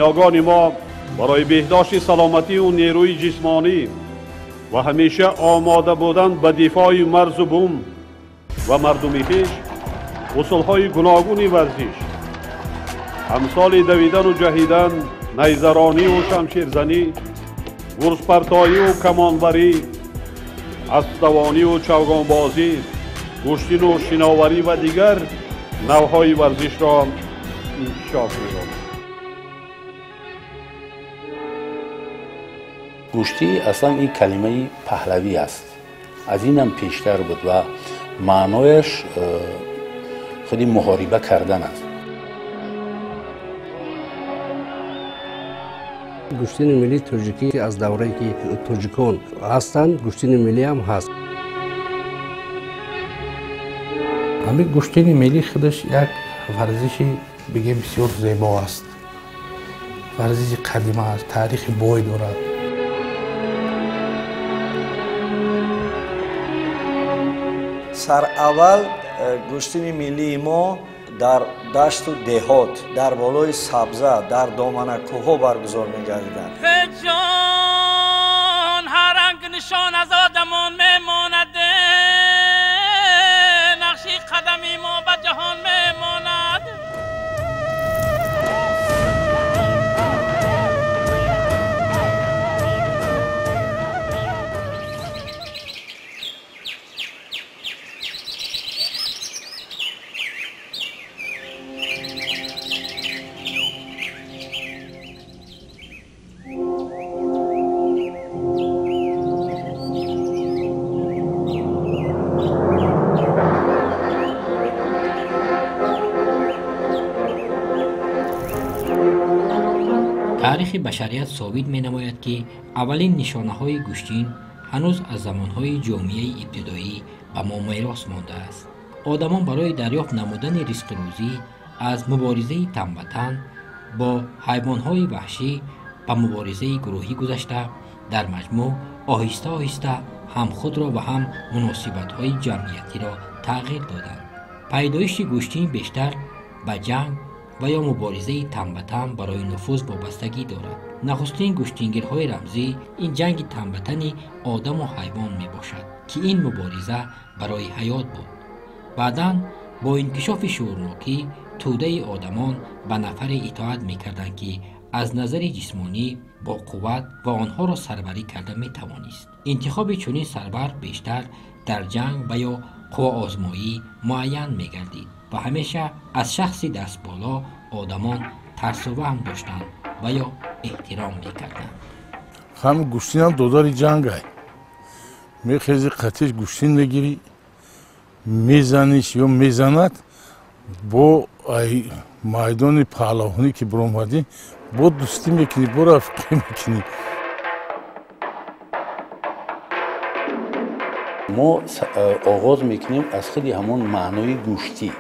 Ниёгони мо барои беҳдошти саломатӣ ва нерӯи ҷисмонӣ ва ҳамеша омода будан ба дифои марзу бум ва мардуми хеш усулҳои гуногуни варзиш амсоли давидану ҷаҳидан, найзарониву шамширзанӣ, гурзпартоиву камонбарӣ, аспдавониву чавгонбозӣ, гӯштину шиноварӣ ва дигар навъҳои варзишро инкишоф медоданд. Гӯштӣ аслан ин калимаи паҳлавӣ аст. Аз инам пештар буд ва маънояш худи муҳориба кардан аст. Гӯштини миллии тоҷикӣ аз даврае ки тоҷикон ҳастанд, гӯштини миллӣ ҳам ҳаст. Ҳамин гӯштини миллӣ худаш як варзиши бигем бисёр зебо аст. Варзиши қадима аст, таърихи бой дорад. Сараввал гӯштини миллии мо дар дашту деҳот, дар болои сабза, дар доманакӯҳҳо баргузор мегардиданд. Ҷон, ҳар ранг нишон аз одамон мемонад, нақши қадами мо ба ҷаҳон мемонад. Таърихи башарият собит менамояд, ки аввалин нишонаҳои гӯштин ҳанӯз аз замонҳои ҷомеаи ибтидоӣ ба мо мерос мондааст. Одамон барои дарёфт намудани ризқу рӯзӣ аз муборизаи танбатан бо ҳайвонҳои ваҳшӣ ба муборизаи гурӯҳӣ гузашта, дар маҷмӯъ оҳиста оҳиста ҳам худро ва ҳам муносибатҳои ҷамъиятиро тағйир доданд. Пайдоиши гӯштин бештар ба ҷанг ва ё муборизаи танбатан барои нуфуз вобастагӣ дорад. Нахустин гӯштингирҳои рамзӣ ин ҷанги танбатани одаму ҳайвон мебошад, ки ин мубориза барои ҳаёт буд. Баъдан бо инкишофи шуурнокӣ тӯдаи одамон ба нафаре итоат мекарданд, ки аз назари ҷисмонӣ бо қувват ва онҳоро сарварӣ карда метавонист. Интихоби чунин сарвар бештар дар ҷанг ва ё қувваозмоӣ муайян мегардид ва ҳамеша аз шахси дастболо одамон тарсу ваҳм доштанд ва ё эҳтиром мекарданд. Ҳамин гӯштинам додари ҷангай. Мехези қатиш гӯштин мегирӣ, мезаниш ё мезанад, бо ай майдони паҳлавонӣ ки биромадӣ, бо дӯстӣ мекунӣ, бо рафиқӣ мекунӣ. Мо оғоз мекунем аз худи ҳамон маънои гӯштӣ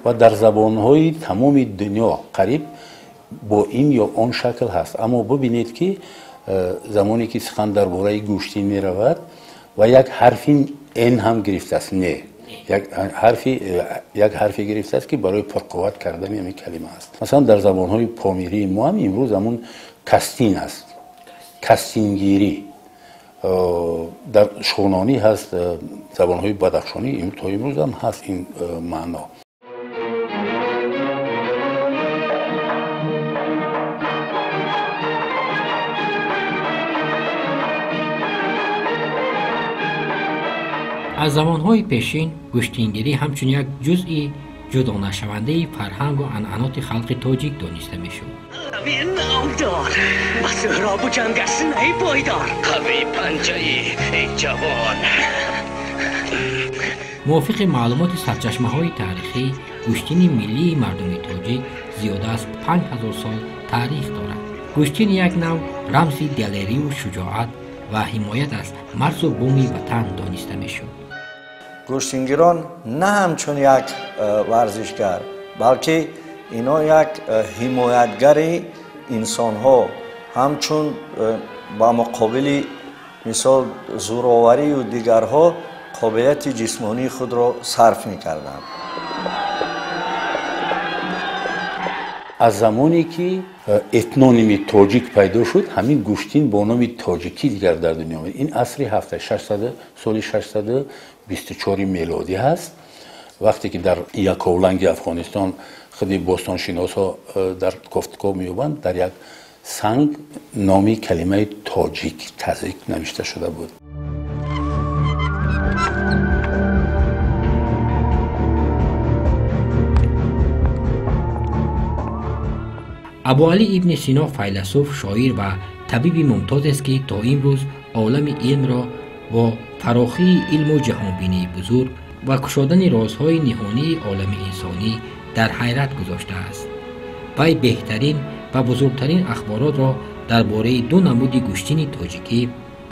ва дар забонҳои тамоми дунё қариб бо ин ё он шакл ҳаст. Аммо бибинед, ки замоне ки сухан дар бораи гӯштӣ меравад ва як ҳарфи н ҳам гирифтааст, не як ҳарфе гирифтааст, ки барои пурқувват кардани ҳамин калима аст. Масалан, дар забонҳои помирии мо ҳам имрӯз ҳамун кастин аст, кастингирӣ дар шунонӣ ҳаст, забонҳои бадахшонӣ то имрӯз ҳам ҳаст ин маъно. Аз замонҳои пешин гӯштингирӣ ҳамчун як ҷузъи ҷудонашавандаи фарҳангу анъаноти халқи тоҷик дониста мешуд. Мувофиқи маълумоти сарчашмаҳои таърихӣ, гӯштини миллии мардуми тоҷик зиёда аз 5000 сол таърих дорад. Гӯштин як нав рамзи далерию шуҷоат ва ҳимоят аз марзу буми ватан дониста мешуд. Гӯштингирон на ҳамчун як варзишгар, балки ино як ҳимоятгари инсонҳо, ҳамчун ба муқобили мисол зӯроварию дигарҳо қобилияти ҷисмонии худро сарф мекарданд. Аз замоне ки Этноними тоҷик пайдо шуд, ҳамин гӯштин бо номи тоҷикӣ дигар дар дунё омад. Ин асри ҳафта, соли 624 мелодӣ ҳаст. Вақте ки дар Яковланги Афғонистон худи бостоншиносҳо дар кофтуков меёбанд, дар як санг номи калимаи тоҷик, тазик навишта шуда буд. Абуалӣ ибни Сино файласуф, шоир ва табиби мумтозест, ки то имрӯз олами илмро бо фарохии илму ҷаҳонбинии бузург ва кушодани розҳои ниҳонии олами инсонӣ дар ҳайрат гузоштааст. Вай беҳтарин ва бузургтарин ахборотро дар бораи ду намуди гӯштини тоҷикӣ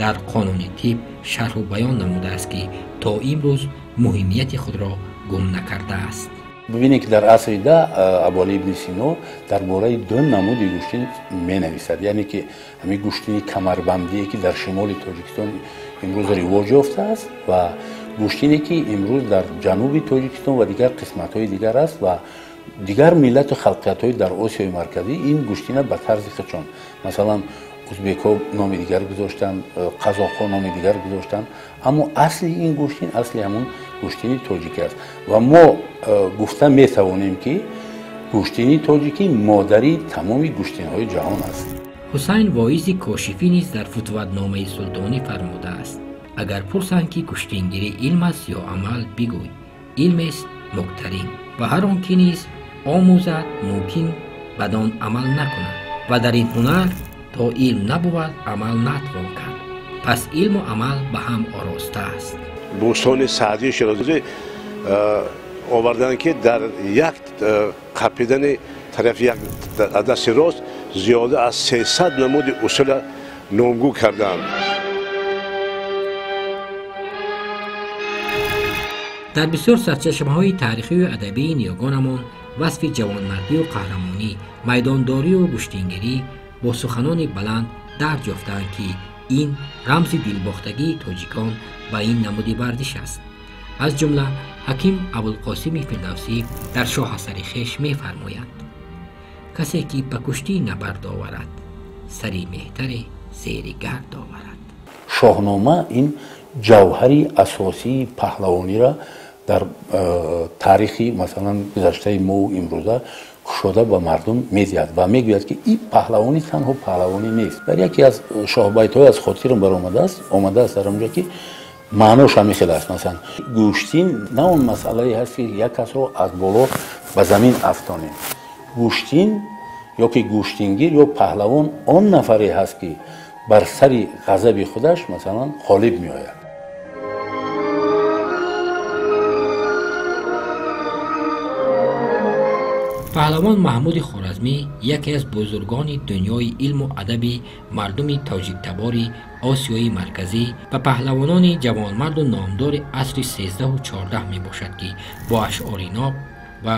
дар қонуни тиб шарҳу баён намудааст, ки то имрӯз муҳимияти худро гум накардааст. Бибинед, ки дар асри 10 Абуалӣ ибни Сино дар бораи ду намуди гӯштин менависад, яъне ки ҳамин гӯштини камарбандие, ки дар шимоли Тоҷикистон имрӯз ривоҷ ёфтааст, ва гӯштине, ки имрӯз дар ҷануби Тоҷикистон ва дигар қисматҳои дигар аст ва дигар миллату халқиятҳои дар Осиёи Марказӣ ин гӯштина ба тарзи худшон, масалан, узбекҳо номи дигар гузоштанд, қазоқҳо номи дигар гузоштанд, аммо асли ин гӯштин асли ҳамун гӯштини тоҷикӣ аст. Ва мо гуфта метавонем, ки гӯштини тоҷикӣ модари тамоми гӯштинҳои ҷаҳон аст. Ҳусайн Воизи Кошифӣ низ дар Футуватномаи султонӣ фармудааст: агар пурсанд, ки гӯштингирӣ илм аст ё амал, бигӯй илмест муктарин, ва ҳар он ки низ омӯзад, мумкин бад он амал накунад, ва дар ин ҳунар то илм набувад, амал натвон кард. Пас илму амал ба ҳам ороста аст. Бӯстони Саъдии Широзӣ оварданд, ки дар як қапидани тарафи як дасти рост зиёда аз 300 намуди усула номгӯ карданд. Дар бисёр сарчашмаҳои таърихию адабии ниёгонамон васфи ҷавонмардию қаҳрамонӣ, майдондорию гӯштингирӣ бо суханони баланд дарҷ ёфтаанд, ки ин рамзи дилбохтагии тоҷикон ба ин намуди варзиш аст. Аз ҷумла ҳаким Абулқосими Фирдавсӣ дар шоҳасари хеш мефармояд: касе ки ба куштӣ набард оварад, сари меҳтаре зери гард оварад. Шоҳнома ин ҷавҳари асосии паҳлавониро дар таърихи, масалан, гузаштаи мову имрӯза кушода ба мардум медиҳад ва мегӯяд, ки ин паҳлавонӣ танҳо паҳлавонӣ нест. Дар яке аз шоҳбайтҳои аз хотирам баромадааст, омадааст дар онҷо, ки маънош ҳамин хел аст. Масалан, гӯштин на он масъалае ҳаст, ки як касро аз боло ба замин афтонем. Гӯштин ё ки гӯштингир ё паҳлавон он нафаре ҳаст, ки бар сари ғазаби худаш, масалан, ғолиб меояд. Паҳлавон Маҳмуди Хоразмӣ яке аз бузургони дунёи илму адаби мардуми тоҷиктабори Осиёи Марказӣ ва паҳлавонони ҷавонмарду номдори асри 13-14 мебошад, ки бо ашъори ноб ва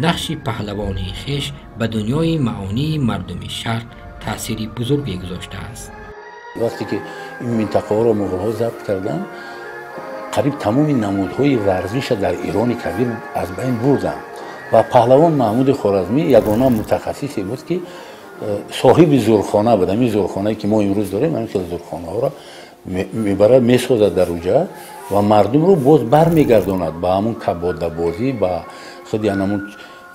нақши паҳлавонии хеш ба дунёи маъонии мардуми шарқ таъсири бузурге гузоштааст. Вақте ки ин минтақаҳоро муғулҳо забт карданд, қариб тамоми намудҳои варзиша дар Ирони Кабир аз байн бурданд ва паҳлавон Маҳмуди Хоразмӣ ягона мутахассисе буд, ки соҳиби зурхона буд. Ҳамин зурхонае, ки мо имрӯз дорем, ҳамин хел зурхонаҳоро мебарад, месозад дар уҷа ва мардумро боз бармегардонад ба ҳамун кабодабозӣ, ба худи ҳамун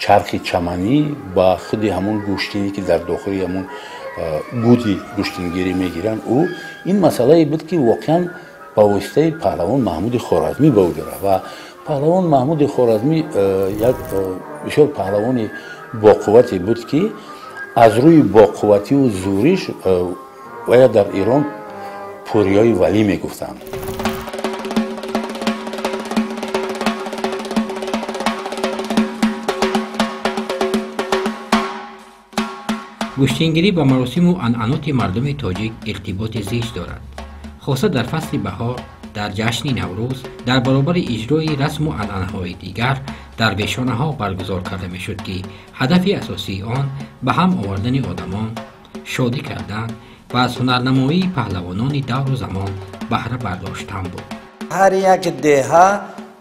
чархи чаманӣ, ба худи ҳамун гӯштине, ки дар дохили ҳамун гуди гӯштингирӣ мегиранд. Ӯ ин масъалае буд, ки воқеан ба воситаи паҳлавон Маҳмуди Хоразмӣ ба вуҷуд рафт. Ва паҳлавон Маҳмуди Хоразмӣ як бисёр паҳлавони боқуввате буд, ки аз рӯи боқуввативу зӯриш вая дар Эрон пӯриёи валӣ мегуфтанд. Гӯштингирӣ ба маросиму анъаноти мардуми тоҷик иртиботи зич дорад. Хоса дар фасли баҳор, дар ҷашни Наврӯз, дар баробари иҷрои расму анъанаҳои дигар дар вешонаҳо баргузор карда мешуд, ки ҳадафи асосии он ба ҳам овардани одамон, шодӣ кардан ва аз ҳунарнамоии паҳлавонони давру замон баҳра бардоштан буд. Ҳар як деҳа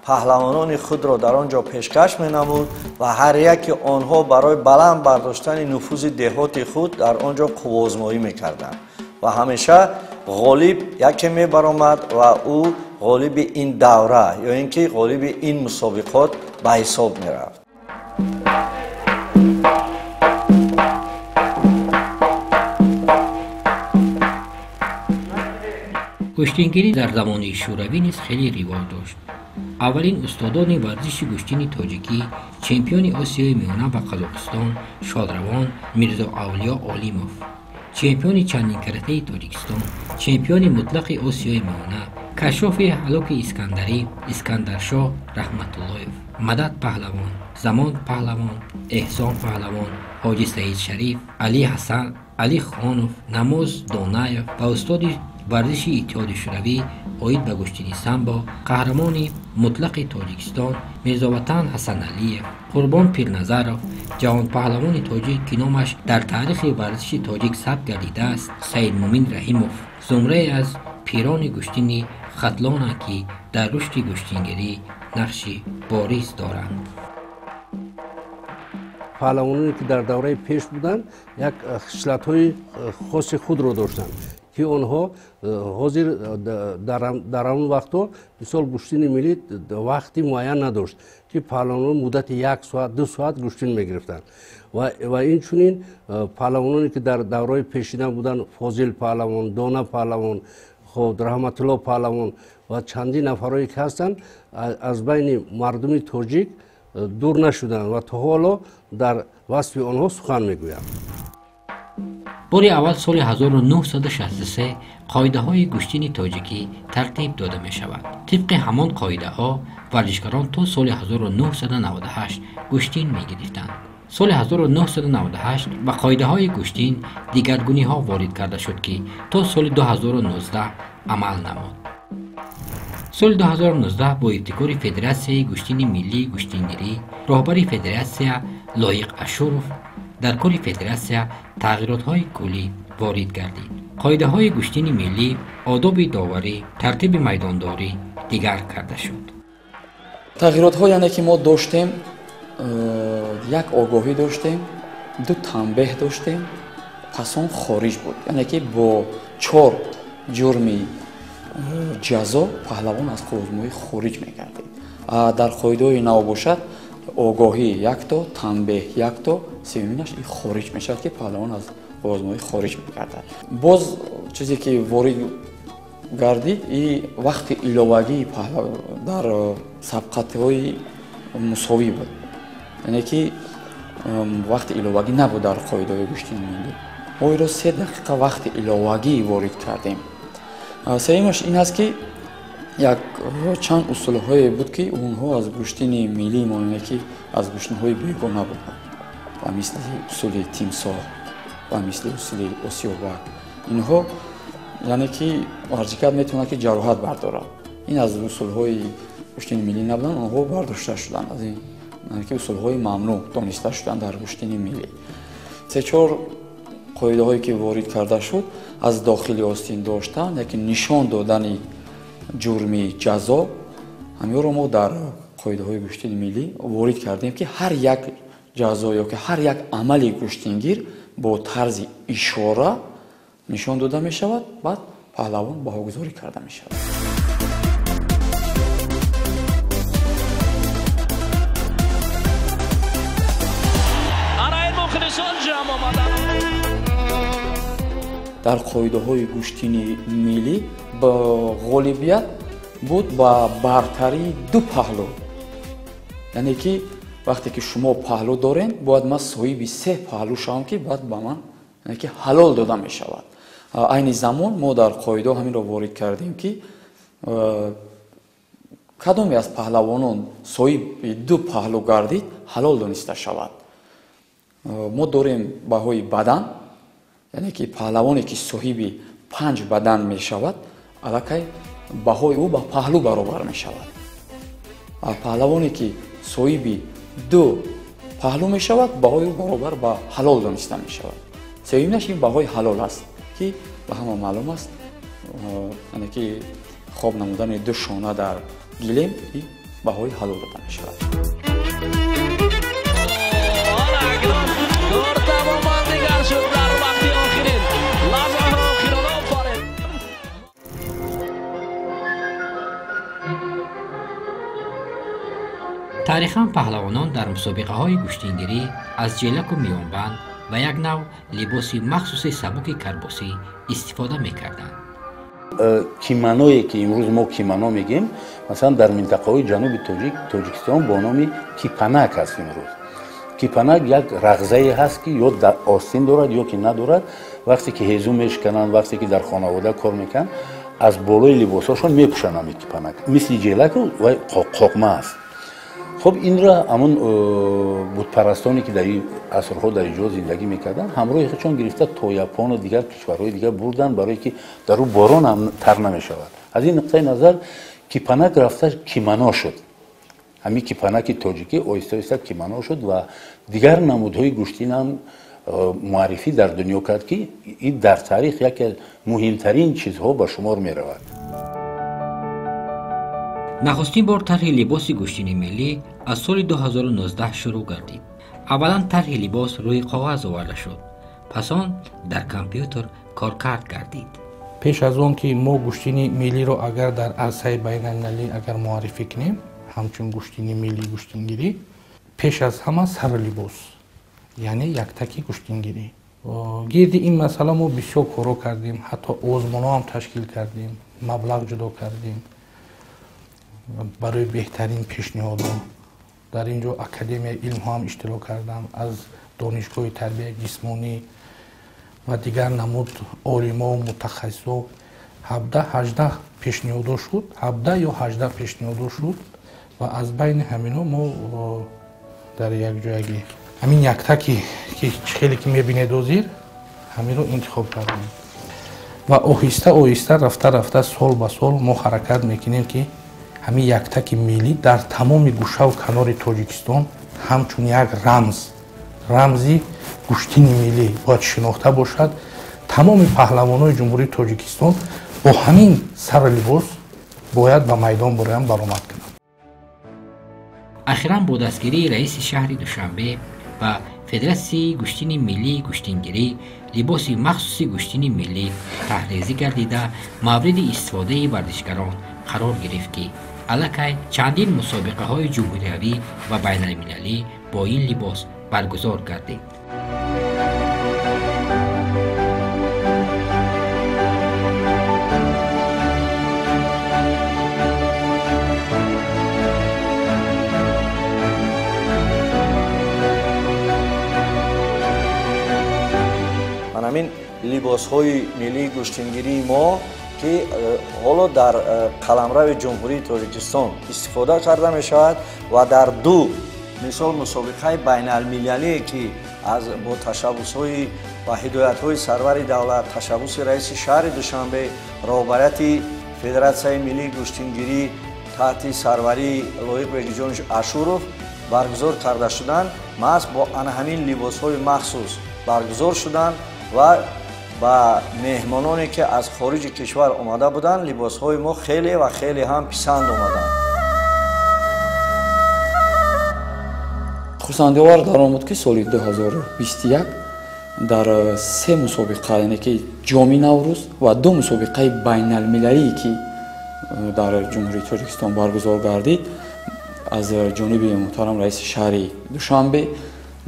Паҳлавонони худро дар он ҷо пешкаш менамуд ва ҳар яки онҳо барои баланд бардоштани нуфузи деҳоти худ дар он ҷо қувваозмоӣ мекарданд ва ҳамеша ғолиб яке мебаромад ва ӯ ғолиби ин давра ё ин ки ғолиби ин мусобиқот ба ҳисоб мерафт. Гӯштингирӣ дар замони Шӯравӣ низ хеле ривоҷ дошт. Аввалин устодони варзиши гӯштини тоҷикӣ, чемпиони Осиёи Миёна ва Қазоқистон шодравон Мирзо Авлиё Олимов, чемпиони чандинкаратаи Тоҷикистон, чемпиони мутлақи Осиёи Миёна, кашшофи ҳалоки Искандарӣ Искандаршоҳ Раҳматуллоев, Мадад паҳлавон, Замон паҳлавон, Эҳсон паҳлавон, Ҳоҷи Саид Шариф, Али Ҳасан, Али Хонов, Намоз Донаев ва устоди варзиши Иттиҳоди Шӯравӣ оид ба гӯштини самбо, қаҳрамони мутлақи Тоҷикистон Мирзоватан Ҳасаналиев, Қурбон Пирназаров, ҷавонпаҳлавони тоҷик, ки номаш дар таърихи варзиши тоҷик сабт гардидааст, Саидмумин Раҳимов, зумрае аз пирони гӯштини Хатлонанд, ки дар рушди гӯштингирӣ нақши бориз доранд. Паҳлавононе ки дар давраи пеш буданд, як хислатҳои хоси худро доштанд, ки онҳо ҳозир дар он вақтҳо, мисол, гӯштини миллӣ вақти муайян надошт, ки паҳлавонон муддати як соат, 2 соат гӯштин мегирифтанд. Ва инчунин паҳлавононе ки дар давраи пешина буданд, Фозил паҳлавон, Дона паҳлавон, хоб, Раҳматулло паҳлавон ва чандин нафарое ки ҳастанд, аз байни мардуми тоҷик дур нашуданд ва то ҳоло дар васфи онҳо сухан мегӯянд. Бори аввал соли 1963 қоидаҳои гӯштини тоҷикӣ тартиб дода мешавад. Тибқи ҳамон қоидаҳо варзишгарон то соли 1998 гӯштин мегирифтанд. Соли 1998 ба қоидаҳои гӯштин дигаргуниҳо ворид карда шуд, ки то соли 2019 амал намуд. Соли 2019 бо ибтикори Федератсияи гӯштини миллии гӯштингирӣ, роҳбари федератсия Лоиқ Ашуров, дар кори федератсия тағйиротҳои куллӣ ворид гардид. Қоидаҳои гӯштини миллӣ, одоби доварӣ, тартиби майдондорӣ дигар карда шуд. Тағйиротҳо, яъне ки мо доштем як огоҳӣ доштем, ду танбеҳ доштем, пас он хориҷ буд, яъне ки бо чор ҷурми ҷазо паҳлавон аз қувваозмоӣ хориҷ мегардид. Дар қоидаҳои нав бошад, огоҳӣ якто, танбеҳ якто, сеюминаш и хориҷ мешавад, ки паҳлавон аз қувваозмоӣ хориҷ мегардад. Боз чизе ки ворид гардид, и вақти иловагии дар сабқатҳои мусовӣ буд, яъне ки вақти иловагӣ набуд дар қоидаҳои гӯштини миллӣ. Мо иро 3 дақиқа вақти иловагӣ ворид кардем. Сеюмаш ин аст, ки як чанд усулҳое буд, ки онҳо аз гӯштини миллии мо, яъне ки аз гӯштинҳои бегона буданд, ба мисли усули тимсоҳ, ба мисли усули осиёбак. Инҳо, яъне ки варзишгар метавонад ки ҷароҳат бардорад. Ин аз усулҳои гӯштини миллӣ набуданд, онҳо бардошта шуданд аз ин, яъне ки усулҳои мамнӯъ дониста шуданд дар гӯштини миллӣ. Се-чор қоидаҳое ки ворид карда шуд, аз дохили остин доштан, яке нишон додани ҷурми ҷазо, ҳаминро мо дар қоидаҳои гӯштини миллӣ ворид кардем, ки ҳар як ҷазо ё ки ҳар як амали гӯштингир бо тарзи ишора нишон дода мешавад, баъд паҳлавон баҳогузорӣ карда мешавад. Араи мухлисон ҷамъ омаданд. Дар қоидаҳои гӯштини миллӣ ба ғолибият буд ба бартарии ду паҳлӯ, яъне ки вақте ки шумо паҳлӯ доред, бояд ман соҳиби се паҳлӯ шавам, ки баъд ба ман, яъне ки, ҳалол дода мешавад. Айни замон мо дар қоидаҳо ҳаминро ворид кардем, ки кадоме аз паҳлавонон соҳиби ду паҳлӯ гардид, ҳалол дониста шавад. Мо дорем баҳои бадан, яъне ки паҳлавоне ки соҳиби панҷ бадан мешавад, аллакай баҳои ӯ ба паҳлӯ баробар мешавад. Паҳлавоне ки соҳиби ду паҳлӯ мешавад, баҳои ӯ баробар ба ҳалол дониста мешавад. Сеюминаш ин баҳои ҳалол аст, ки ба ҳама маълум аст, яъне ки хоб намудани ду шона дар гилем. Баҳои ҳалол дода мешавад. Таърихан паҳлавонон дар мусобиқаҳои гӯштингирӣ аз ҷелаку миёнбанд ва як нав либоси махсуси сабуки карбосӣ истифода мекарданд. Кимоное ки имрӯз мо кимоно мегӯем, масалан дар минтақаҳои ҷануби Тоҷикистон бо номи кипанак аст имрӯз. Кипанак як рағзае ҳаст, ки ё остин дорад, ё ки надорад. Вақте ки ҳезум мешикананд, вақте ки дар хонавода кор мекунанд, аз болои либосҳошон мепӯшанд ҳамин кипанак. Мисли ҷелаку ва қоқма аст. Хуб, инро ҳамон бутпарастоне ки дар ин асрҳо дар инҷо зиндагӣ мекарданд, ҳамроҳи худшон гирифта то Япону дигар кишварҳои дигар бурданд, барое ки дар ӯ борон ҳам тар намешавад. Аз ин нуқтаи назар кипанак рафта кимоно шуд. Ҳамин кипанаки тоҷикӣ оҳиста оҳиста кимоно шуд ва дигар намудҳои гӯштин ҳам муаррифӣ дар дунё кард, ки ин дар таърих яке аз муҳимтарин чизҳо ба шумор меравад. Нахустин бор тарҳи либоси гӯштини миллӣ аз соли 2019 шурӯъ гардид. Аввалан тарҳи либос рӯи коғаз оварда шуд, пас он дар компютер коркард гардид. Пеш аз он ки мо гӯштини миллиро агар дар арсаи байналмилалӣ агар муаррифӣ кунем, ҳамчун гӯштини миллии гӯштингирӣ, пеш аз ҳама сарлибос, яъне яктаки гӯштингирӣ. Гирди ин масъала мо бисёр корҳо кардем, ҳатто озмунҳо ҳам ташкил кардем, маблағ ҷудо кардем барои беҳтарин пешниҳодҳо. Дар ин ҷо Академияи илмҳо ҳам иштирок карданд, аз Донишгоҳи тарбияи ҷисмонӣ ва дигар намуд олимову мутахассисо. 17-18 пешниҳодҳо шуд, 17 ё 18 пешниҳодҳо шуд ва аз байни ҳаминҳо мо дар якҷоягӣ ҳамин яктаки ки хеле ки мебинед ҳозир, ҳаминро интихоб кардем ва оҳиста оҳиста рафта рафта сол ба сол мо ҳаракат мекунем, ки ҳамин яктаки миллӣ дар тамоми гӯшаву канори Тоҷикистон ҳамчун як рамз, рамзи гӯштини миллӣ бояд шинохта бошад. Тамоми паҳлавонои Ҷумҳурии Тоҷикистон бо ҳамин сару либос бояд ба майдон бароянд, баромад кунанд. Ахиран бо дастгирии раиси шаҳри Душанбе ва Федератсияи гӯштини миллии гӯштингирӣ либоси махсуси гӯштини миллӣ таҳрезӣ гардида мавриди истифодаи варзишгарон қарор гирифт, ки аллакай чандин мусобиқаҳои ҷумҳуриявӣ ва байналмилалӣ бо ин либос баргузор гардид. Ман ҳамин либосҳои миллии гӯштингирии мо, ки ҳоло дар қаламрави Ҷумҳурии Тоҷикистон истифода карда мешавад ва дар ду мисол мусобиқаи байналмилалие, ки аз бо ташаббусҳои ва ҳидоятҳои сарвари давлат, ташаббуси раиси шаҳри Душанбе, роҳбарияти Федератсияи миллии гӯштингирӣ таҳти сарварии Лоиқ Бегиҷонович Ашуров баргузор карда шуданд, маҳз бо ана ҳамин либосҳои махсус баргузор шуданд ва ба меҳмононе, ки аз хориҷи кишвар омада буданд, либосҳои мо хеле ва хеле ҳам писанд омаданд. Хурсандиовар дар он буд, ки соли 2021 дар се мусобиқа, яъне ки Ҷоми Наврӯз ва ду мусобиқаи байналмилалие, ки дар Ҷумҳурии Тоҷикистон баргузор гардид, аз ҷониби муҳтарам раиси шаҳри Душанбе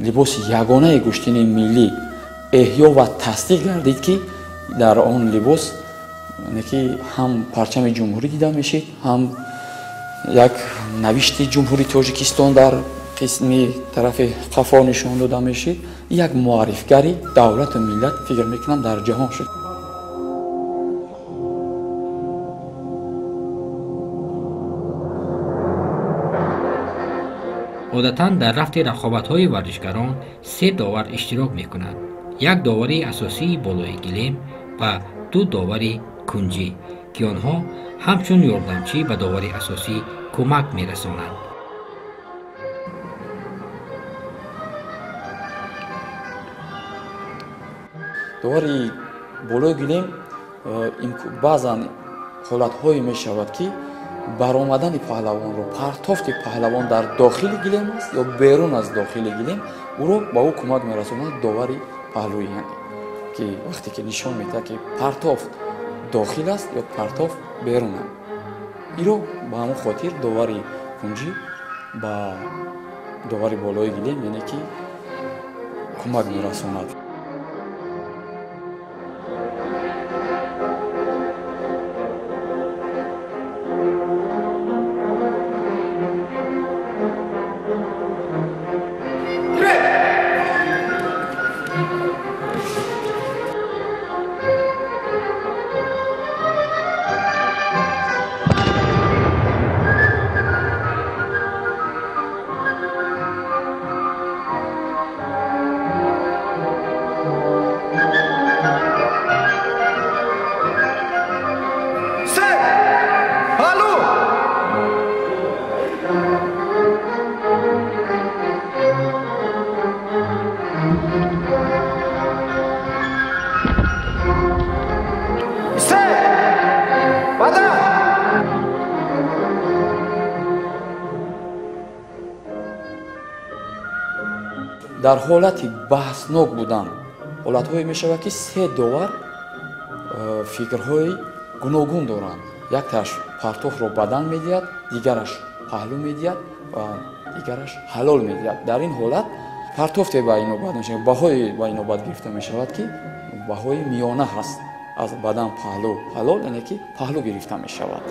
либоси ягонаи гӯштини миллӣ эҳё ва тасдиқ гардид, ки дар он либос ки ҳам парчами ҷумҳурӣ дида мешид, ҳам як навишти Ҷумҳурии Тоҷикистон дар қисми тарафи қафо нишон дода мешид. Як муаррифгари давлату миллат фикр мекунам дар ҷаҳон шуд. Одатан дар рафти рақобатҳои варзишгарон се довар иштирок мекунанд: як довари асосии болои гилем ва ду довари кунҷӣ, ки онҳо ҳамчун ёрдамчӣ ба довари асосӣ кӯмак мерасонанд. Довари болои гилем баъзан ҳолатҳое мешавад, ки Баромадани паҳлавонро, партофти паҳлавон дар дохили гилем аст ё берун аз дохили гилем, ӯро ба ӯ кӯмак мерасонад довари паҳлӯӣ, яъне ки вақте ки нишон медиҳад, ки партофт дохил аст ё партофт берун аст. Иро ба ҳамон хотир довари кунҷӣ ба довари болои гилем, яъне ки кӯмак мерасонад. Дар ҳолати баҳснок будан ҳолатҳое мешавад, ки се довар фикрҳои гуногун доранд. Якташ партофро бадан медиҳад, дигараш паҳлӯ медиҳад ва дигараш ҳалол медиҳад. Дар ин ҳолат партофте ба инобат мешавад, баҳое ба инобат гирифта мешавад, ки баҳои миёна ҳаст аз бадан, паҳлӯ, ҳалол, яъне ки паҳлӯ гирифта мешавад.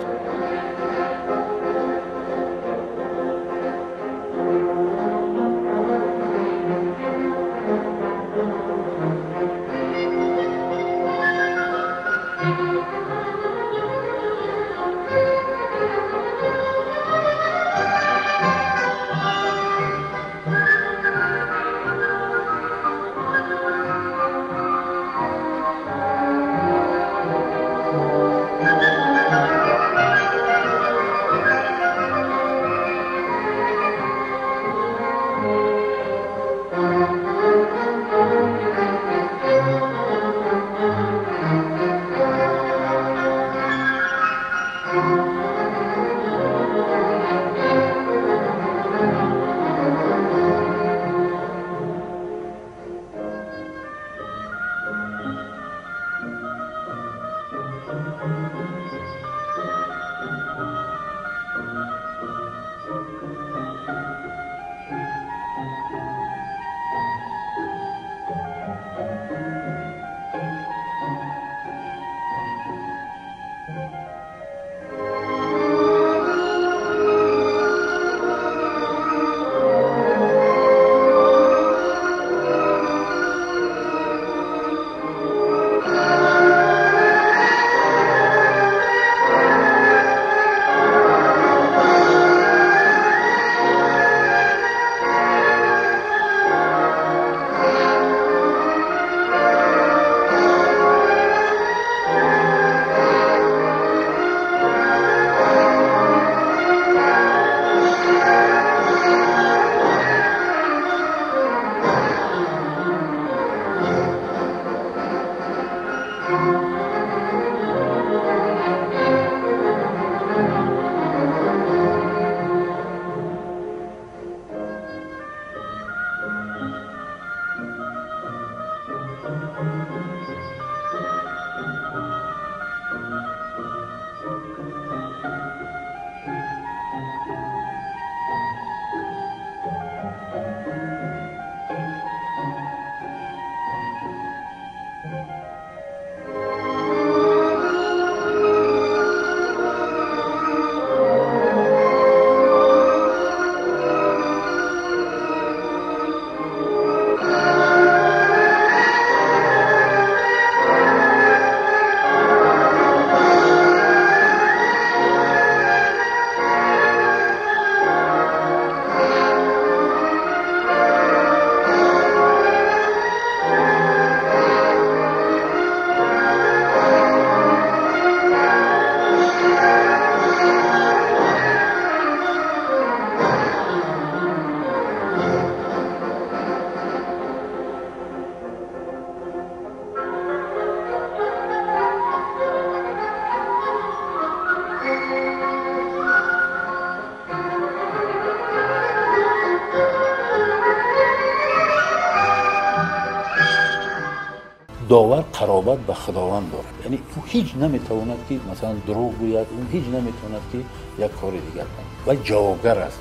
Довар қаробат ба Худованд дорад, яъне ӯ ҳеҷ наметавонад ки масалан дурӯғ гӯяд, ӯ ҳеҷ наметавонад ки як кори дигар кунад ва ҷавобгар аст.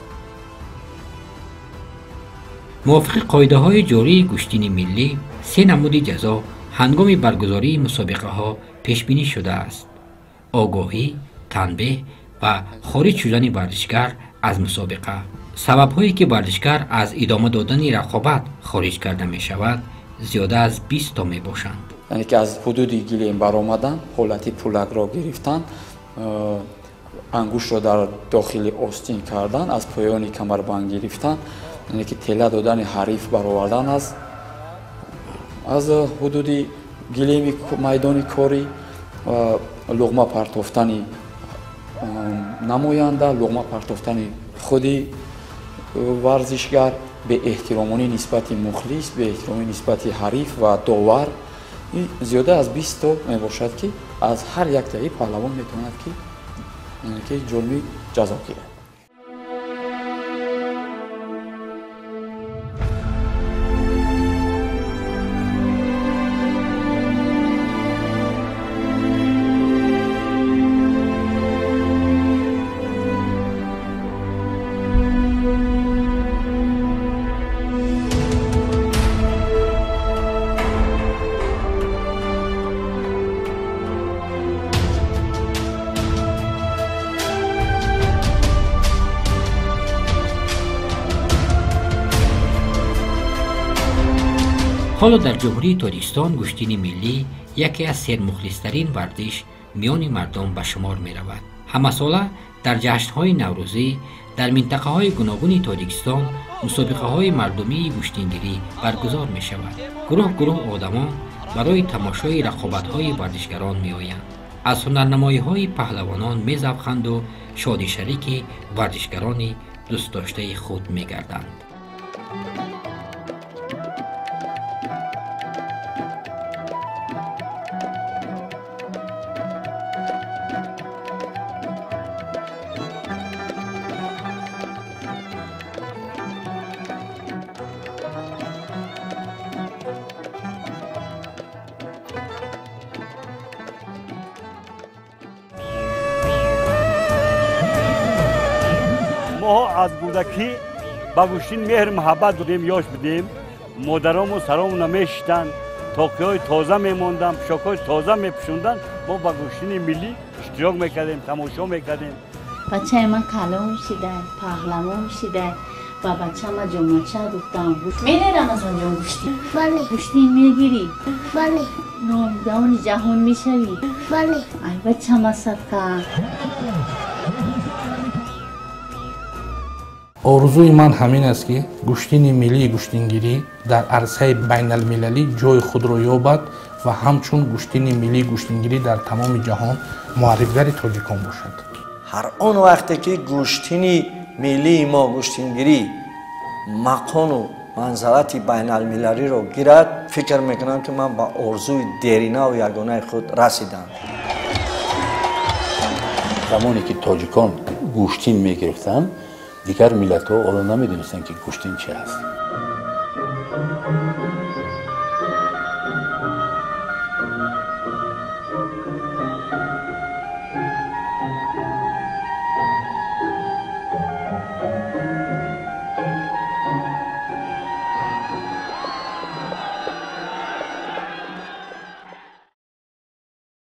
Мувофиқи қоидаҳои ҷории гӯштини миллӣ, се намуди ҷазо ҳангоми баргузории мусобиқаҳо пешбинӣ шудааст: огоҳӣ, танбеҳ ва хориҷ шудани варзишгар аз мусобиқа. Сабабҳое ки варзишгар аз идома додани рақобат хориҷ карда мешавад, зиёда аз 20 то мебошанд. Яъне ки аз ҳудуди гилем баромадан, ҳолати пулакро гирифтан, ангуштро дар дохили остин кардан, аз поёни камарбанд гирифтан, яъне ки тела додани ҳариф баровардан аз ҳудуди гилеми майдони корӣ, луғма партофтани намоянда, луғма партофтани худи варзишгар, беэҳтиромонӣ нисбати мухлис, беэҳтиромонӣ нисбати ҳариф ва довар. Зиёда аз 20 то мебошад ки аз ҳар яктаи паҳлавон метавонад ки ҷурми ҷазо гирад. Ҳоло дар Ҷумҳурии Тоҷикистон гӯштини миллӣ яке аз сермухлистарин варзиш миёни мардум ба шумор меравад. Ҳамасола дар ҷашнҳои наврӯзӣ дар минтақаҳои гуногуни Тоҷикистон мусобиқаҳои мардумии гӯштингирӣ баргузор мешавад. Гурӯҳ гурӯҳ одамон барои тамошои рақобатҳои варзишгарон меоянд, аз ҳунарнамоиҳои паҳлавонон мезавқанду шодишарики варзишгарони дӯстдоштаи худ мегарданд. Аз кӯдакӣ ба гӯштин меҳр муҳаббат будем, ёш будем. Модарому саромона мешиштанд, тоқиҳои тоза мемонданд, пӯшокҳои тоза мепӯшонданд. Мо ба гӯштини миллӣ иштирок мекардем, тамошо мекардем. Бачаи ман калон шида, паҳлавон шида, ба бачама ҷомача духтам. Мере Рамазонҷон гӯштин? Бале. Гӯштин мегирӣ? Бале. Номдаони ҷаҳон мешавӣ? Бале. Ай бачама садқа. Орзуи ман ҳамин аст ки гӯштини миллии гӯштингирӣ дар арсаи байналмилалӣ ҷои худро ёбад ва ҳамчун гӯштини миллии гӯштингирӣ дар тамоми ҷаҳон муаррифгари тоҷикон бошад. Ҳар он вақте ки гӯштини миллии мо гӯштингирӣ мақону манзалати байналмилалиро гирад, фикр мекунам ки ман ба орзуи деринаву ягонаи худ расидам. Замоне ки тоҷикон гӯштин мегирифтанд, дигар миллатҳо ҳоло намедонистанд ки гӯштин чи аст.